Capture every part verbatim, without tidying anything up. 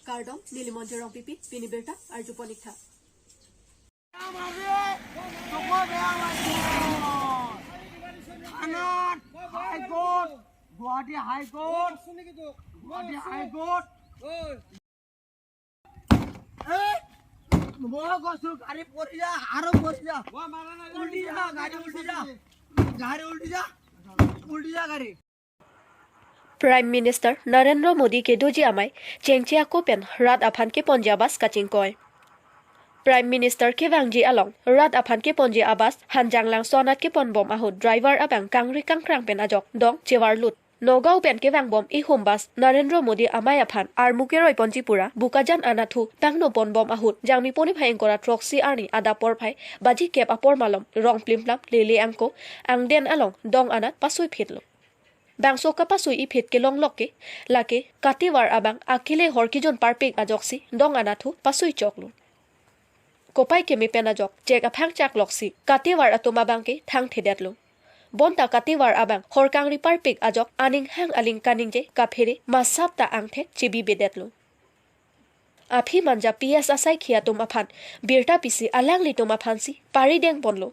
Kardom, neli Monjir Rongpipi, pini birta arjupon ik tha. থানাত হাইকোর্ট, গুৱাহাটী হাইকোৰ্ট, গুৱাহাটী হাইকোৰ্ট। এই, মই কৈছো, গাড়ী পৰি যা, আৰু পৰি যা। উল্টি যা, গাড়ী উল্টি যা। গাড়ী উল্টি যা। উল্টি যা গাড়ী। Prime Minister Narendra Modi kedoji amei chengche ako pen rat aphan keponji abas kachingkoi. Prime Minister kevangji along rat aphan keponji abas Hanjanglangso anat keponbom ahut driver abang kangri kangkrang pen ajok dong chevarlut. Nagaon pen kevangbom ihum bus Narendra Modi amei aphan armu keroiponji pura Bokajan anatthu tangno ponbom ahut Jangmi puni phai ingkoi ra throksi arni adap porphai baji kep apor malom rong plimplam lele angko angden along dong anat pasui phitlo. Bangso kapasui iphit kelong lok ke, lake kativar abang akile hor kijun parpik ajoksi dong anatthu pasui choklo. Kopai keme pen ajok chek aphang chak loksi kativar atum abang ke thangthedetlo. Bonta kativar abang hor kangri parpik ajok aning hang aling kaningje kaphere masap ta angthek chebibedetlo. Aphi manja P S asaikhi atum aphan birta pisi alanglitum aphansi parideng ponlo.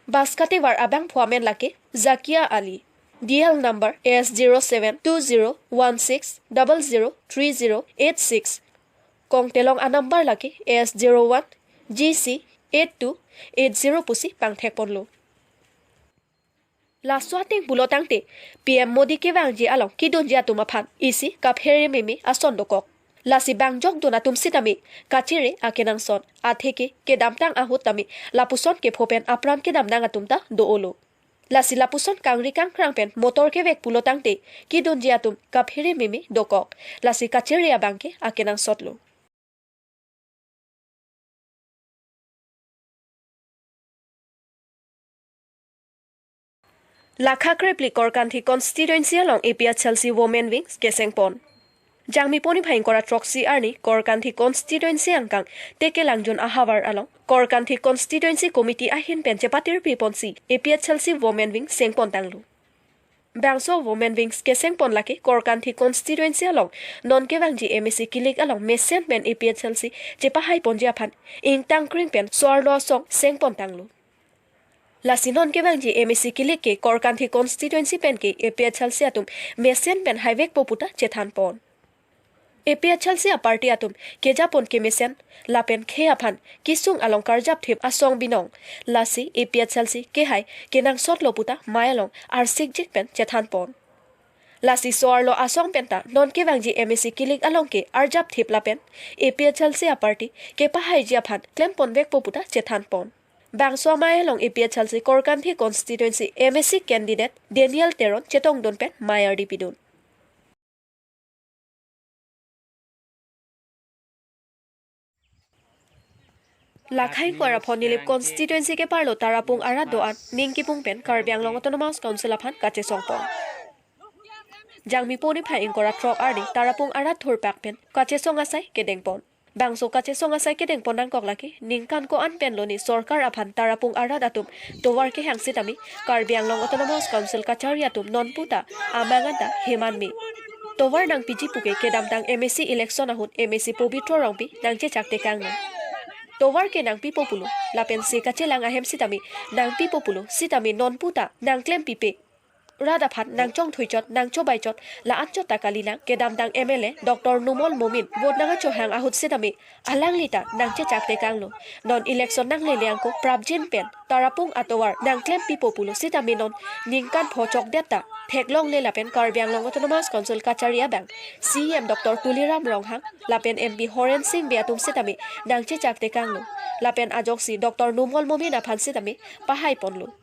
Bus kativar abangphu amen lake Zakia Ali, D L number S zero seven two zero one six double zero three zero eight six. Kongtelong anumber lake S zero one G C eight two eight zero pusi pangthek ponlo. Laso ateng pulo tangte, P M Modi kevangji along kedunji atum aphan isi kaphere meme ason dokok. Lasi bangjokdun atum sitame kachere akenangsot, atheke kedamtang ahut tame lapuson kepho pen apran kedamnang atum ta do-olo. Lasi lapuson kangri kangkrang pen motor kevek pulo tangte, kedunji atum kaphere meme dokok. Lasi kachere abang ke akenangsotlo. Lakha krephli Korkanthi constituency along A P H L C Women Wings kesengpon. Jangmi puni phai ingkoi ra throksi arni Korkanthi constituency angkang Tekelangjun ahavar along Korkanthi constituency committee ahin pen chepatirpi ponsi A P H L C Women Wings sengpon tanglo. Bangso Women Wings kesengpon lake Korkanthi constituency along non kevangji M A C kilik along mesen pen A P H L C chepahai ponji aphan ingtangkring pen so-arlo asong sengpon tanglo. Lasi non kevangji M A C kilik ke Korkanthi constituency pen ke A P H L C atum mesen pen haivekpo puta chethan pon. A P H L C aparty atum kejapon kemesen lapen khei aphan kesung along karjap thip asong binong. Lasi A P H L C kehai kenangsotlo puta mei along arsikjik pen chethan pon. Lasi so-arlo asong penta non kevangji M A C kilik along ke arjap thip lapen A P H L C aparty kepahaiji aphan klemponvekpo puta chethan pon. Bangso amei along A P H L C Korkanthi constituency M A C candidate Daniel Teron chetongdun pen mei ardi pidun. Lakha ingkoi ra pho Nilip constituency keparlo Tarapung arat do-an ning kipung pen Karbi Anglong Autonomous Council aphan kachesongpon. Jangmi puni phai ingkoi ra throk arni Tarapung arat thurpak pen kachesong asai kedengpon. Bangso kachesong asai kedengpon nangkok lake ningkan ko-an pen loni sorkar aphan Tarapung arat atum tovar kehang sitame Karbi Anglong Autonomous Council kachari atum non puta amang anta heman me. Tovar nangpiji puke kedamtang M A C election ahut M A C Pobitro Rongpi nangchechak tekanglo. Tovar ke nangpipo pulo, lapen se kachelang ahem sitame nangpipo pulo, sitame non puta nangklempipe. Rat aphan nangchongthuichot, nangchobaichot, la-anchot ta kalilang, kedamtang M L A Doctor Numal Momin vote nangachohang ahut sitame alangli ta nangchechak tekanglo. Non election nanglele angko prapjin pen Tarapung atovar nangklempipo pulo sitame non ningkan pho chokdet ta theklongle lapen Karbi Anglong Autonomous Council kachari abang C E M Doctor Tuliram Ronghang lapen M P Horen Sing Bey atum sitame nangchechak tekanglo. Lapen ajoksi Doctor Numal Momin aphan sitame pahaiponlo.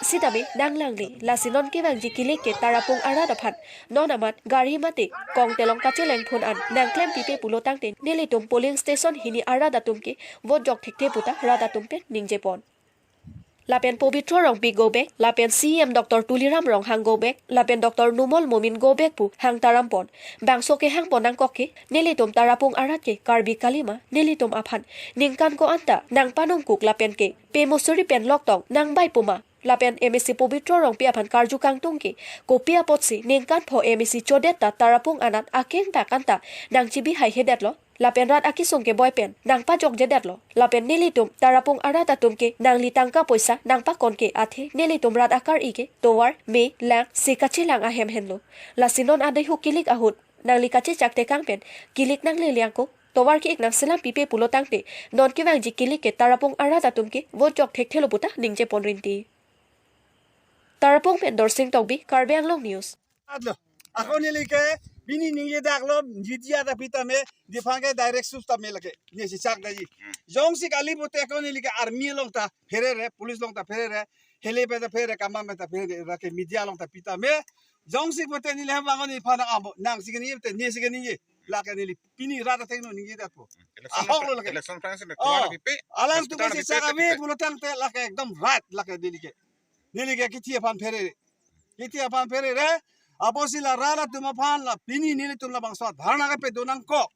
Sitame nanglangle, lasi non kevangji kilik ke Tarapung arat aphan non amat gari mate kongtelong kachelengphun an nangklempipe pulo tangte nelitum polling station hini arat atum ke vote jok thekthe puta rat atum pen ningjepon. Lapen Pobitro Rongpi go back, lapen C E M Doctor Tuliram Ronghang go back, lapen Doctor Numal Momin go back pu hangtarampon. Bangso kehangpon nangkok ke, nelitum Tarapung arat ke Karbi kalima, nelitum aphan ningkan ko-an ta nangpanungkuk lapen ke pemosori pen loktong nangbai puma. Lapen M A C Pobitro Rongpi aphan karju kangtung ke, kopi apotsi ningkan pho M A C chodet ta Tarapung anat akeng ta kanta nangchibi haihedetlo. Lapen rat akesung keboi pen nangpajokjedetlo. Lapen nelitum Tarapung arat atum ke nangli tangka poisa nangpakon ke athe nelitum rat akar-i ke tovar, me, lang si kachelang ahem henlo. Lasi non adai hu kilik ahut nangli kachechak tekang pen kilik nanglele ako, tovar ke-ik nangselam pipe pulo tangte, non kevangji kilik ke Tarapung arat atum ke vote jok thekthelo puta ningje pon rinti. Tarapung pen Dorsing Tokbi, Karbi Anglong News. Atlo. Ako neli ke pini ningje daklo, jidia ta pitame, diphan ke direct sus tame lake. Neli si chak daji. Jongsi kali pote ako neli ke army along ta pherere, police along ta pherere, hele pen ta pherere, kama pen ta pherere, lake media along ta pitame. Jongsi pote neli hem bangon ni phana amo, nangsi ke ningje te, neli si ke ningje. Lake neli pini rat athengno ningje dakpo. Election Ahok lo lake. Election finance ne Oh, tuan pipe. Alang tu Hospital si pipe, chak pipe, ave pipe. Pulo tangte lake ekdom right lake neli ke. Neli ke kithi aphan pherere. Kithi aphan pherere. Apotsi la rat atum aphan la pini nelitum labangso dharna kepado nangkok.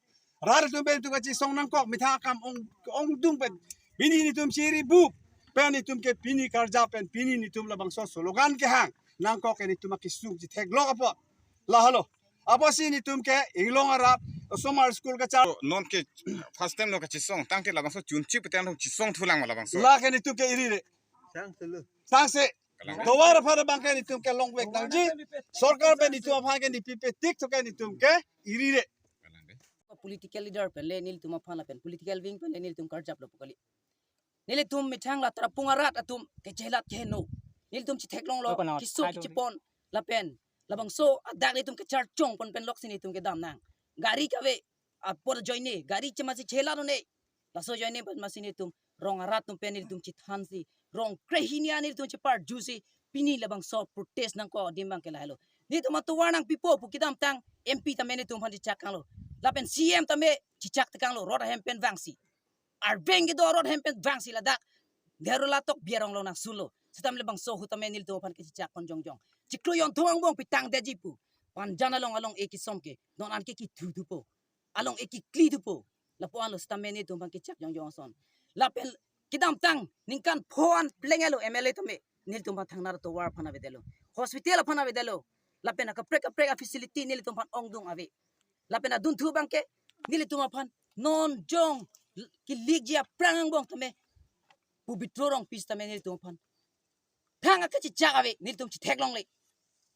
Rat atum pen tu kachisong nangkok, methang akam ong, ongdung pen. Pini nelitum chiri bup. Pen nelitum ke pini karja pen pini nelitum labangso slogan kehang nangkok ke nelitum akesung chitheklong apot. La halo. Apotsi nelitum ke Inglong arat, osomar school kachar. Non ke first time non kachisong, tangte labangso chunchi petang chisong thulang labangso. Lake nelitum ke irire. Sangse. Kalang. Tovar aphan abang ke nelitum ke longvek nangji. Sorkar pen nelitum aphan ke neli pipe tik to ke nelitum ke irire. Political leader pen le nelitum aphan lapen political wing pen le nelitum karjaplo pu kali. Nelitum methang la Tarapung arat atum kechelat keheno. Nelitum chitheklonglo, Oh, kono, kiso I don't kichipon, lapen labangso adak nelitum kecharchong pon pen loksi nelitum kedam nang. Gari kave, apor ajoine, gari chemasi chelat one. Laso ajoine pen masi nelitum rong arat atum pen nelitum chithansi, rong krehini an nelitum chiparjusi, pini labangso protest nangkok adim abang ke lahelo. Nelitum atovar nangpipo pu kedamtang M P tame nelitum aphan chichak kanglo. Lapen C M tame chichak tekanglo, rot ahem pen vangsi. Arveng kedo rot ahem pen vangsi ladak Dherula tok Biarong along nangsulo. Setame labangso ahut tame nelitum aphan kechichak pon jongjong. Chiklo yonthong angbong pitang deji pu. Panjan along along-e kisom ke. Non an ke kithu thupo. Along-e kikli thupo. Lapu-an lo setame nelitum aphan kechak jongjong ason. Lapen kedamtang ningkan pho an pleng elo M L A tame. Nelitum aphan thangnar tovar aphan avedetlo. Hospital aphan avedetlo. Lapen akaprek kaprek a-facility nelitum aphan ongdung ave. Lapen adunthu abang ke nelitum aphan non jong kilikji aphrang angbong tame Pobitro Rongpi tame nelitum aphan thang akachichak ave, nelitum chitheklongle.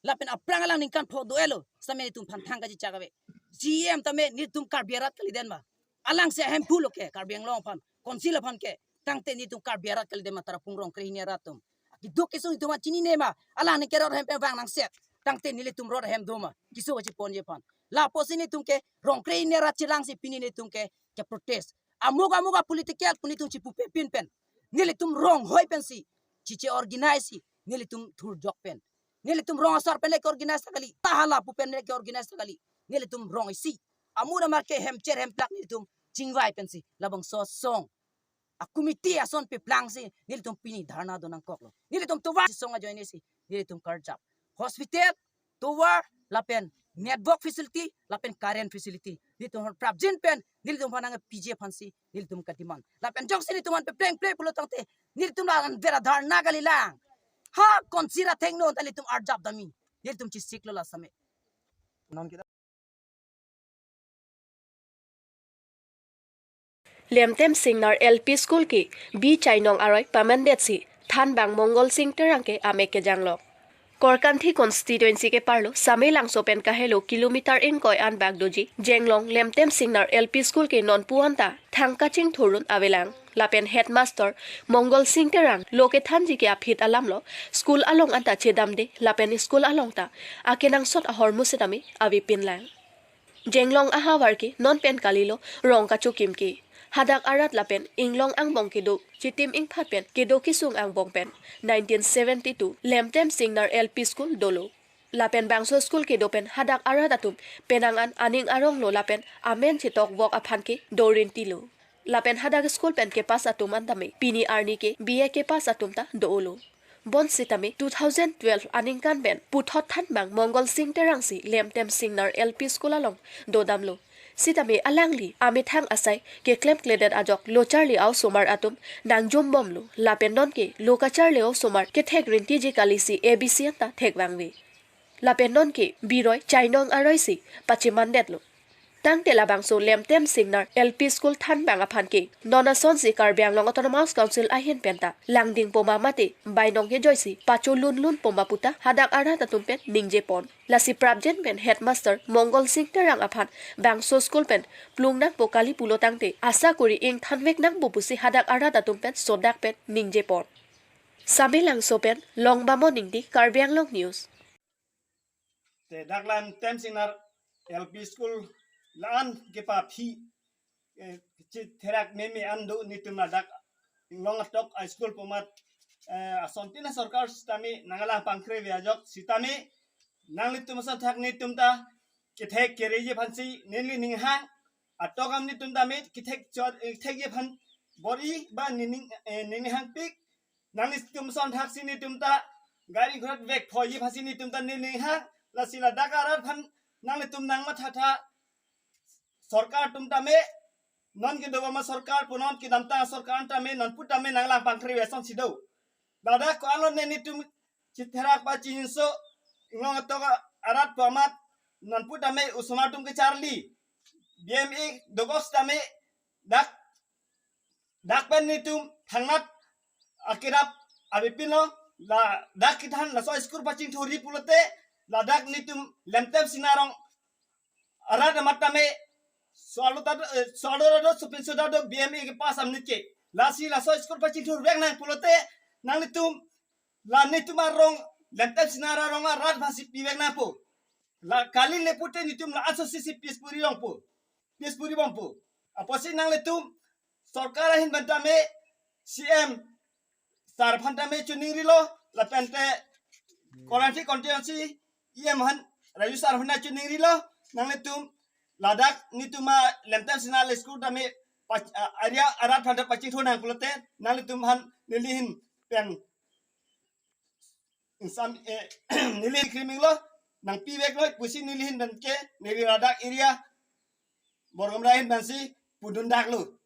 Lapen aphrang alang ningkan pho do-elo, setame nelitum aphan thang kachichak ave. C M tame nelitum Karbi arat kalidet ma. Alangsi ahemphu lo ke Karbi Anglong aphan, council aphan ke, tangte nelitum Karbi arat kalidet ma Tarapung rong krehini arat atum. Keduk kesung nelitum chinine ma, alang neke rot ahem pen vang nangset. Tangte nelitum rot ahem do ma, kiso kachiponji aphan. Lapusi nelitum ke rong krehini arat chelangsi pini nelitum ke, keprotest. Amuk amuk a-political pu nelitum chipupe pin pen. Nelitum rong hoi pensi, chiche organize si, nelitum thurjok pen. Nelitum rong asar pen le ke-organize ta kali, ta hala pu pen le ke-organize ta kali. Nelitum rong isi. Amu damar ke hemcher hemplak nelitum chingvai pensi, labangso asong a-committee ason peplangsi nelitum pini dharna do nangkoklo. Nelitum tovar song ajoine si nelitum karjap. Hospital, tovar, lapen network facility, lapen current facility. Nelitum aphan prapjin pen, nelitum aphan nangpiji aphansi, nelitum ke-demand. Lapen jongsi nelitum aphan pepleng ple pulo tangte, nelitum la-an vera dharna kalilang. Ha, konsira thengno ta nelitum arjap dam-i. Nelitum chisiklo la setame. Lemtem Singnar L P School ke B Chainong aroi pamandetsi thanbang Mongol Sing Terang ke amek kejanglok. Korkanthi constituency keparlo Samelangso pen kahelo kilometer ingkoi anbak doji Jenglong Lemtem Singnar L P School ke non pu-an ta thang kachingthur-un avelang. Lapen headmaster Mongol Sing Terang lo kethanji ke aphi alam lo, school along anta chedamde, lapen school along ta akenangsot ahormu setame avepinlang. Jenglong ahavar ke non pen kalilo rong kachokim ke. Hadak arat lapen inglong angbong kedo, chitim ingphat pen kedo kesung angbong pen nineteen seventy-two Lemtem Singnar L P School dolo. Lapen bangso school kedo pen hadak arat atum penang an aning arong lo lapen amen chetok vok aphan ke do rintilo. Lapen hadak school pen kepass atum an tame pini arni ke B A kepass atum ta do-olo. Bonsitame two thousand twelve aningkan pen puthot thanbang Mongol Sing Terang si Lemtem Singnar L P School along dodamlo. Sitame alangli amethang asai keklemkledet ajok lo charli a-osomar atum nangjombomlo, lapen nonke lo kacharli a-osomar kethek rintiji kalisi A B C anta thekvangve. Lapen nonke biroi chainong aroisi pachimandetlo. Tangte labangso Lemtem Singnar L P School thanbang aphan ke non asonsi Karbi Anglong Autonomous Council ahin penta langding poma mate bainong kejoisi pacholun lun poma puta hadak arat atum pen ningjepon. Lasi prapjin pen headmaster Mongol Sing Terang aphan bangso school pen plung nangpo kali pulo tangte asa kori ingthanvek nangpo pusi hadak arat atum pen sodak pen ningjepon. Samelangso pen Longbamon Ingti, Karbi Anglong News. Te dak Lemtem Singnar L P School la-an kepaphi, eh, chitherak meme an do netum ladak Inglong atok a-school pu amat, eh, asontin asorkar sitame nanglang pangkre ve ajok sitame nanglitum ason thak netum ta kethek kereji aphansi neli ninghang, atok am netum tame kethek chot, eh, thekji aphan bor-i ba nening, eh, ninghangpik. Nanglitum ason thaksi netum ta gari ghorat vek phoiji aphansi netum ta neli ninghang. Lasi ladak arat aphan nanglitum nangmathatha, sorkar atum tame, non kedo pama sorkar pu non kedamtang sorkar tame nonpu tame nanglang pangkre ve asonsi do. Ladak ko-an lone netum chitherak pachinso Inglong atok arat pu amat nonpu tame osomar atum kecharli B M E dokok sitame dak dak pen netum thangnat akerap avepinlo, ladak kethan laso school pachingthurji pulote ladak netum Lemtem Singnar arong arat amat tame soalo ta do, eh, soalo ta do, sopinso ta do, B M E kepass am nike. Lasi laso school pachingthurvek nang pulote nanglitum la netum arong, Lemtem Singnar arong arat aphansi pivek nangpo. La kali le pute netum la asosisi peace puri longpo. Peace puri bompo. Apotsi nanglitum sorkar ahin pen tame C M sir aphan tame choningrilo, lapente Kolanthi constituency E M aphan, Raju sir aphan choningrilo, nanglitum ladak netum a Lemtem Singnar school tame pach-, a, area arat aphan ta pachingthur nang pulote nanglitum aphan neli ahin pen insam, eh, neli kriminglo, nangpiveklo pusi neli ahin pen ke neli ladak area Borgomra ahin pensi pudundaklo.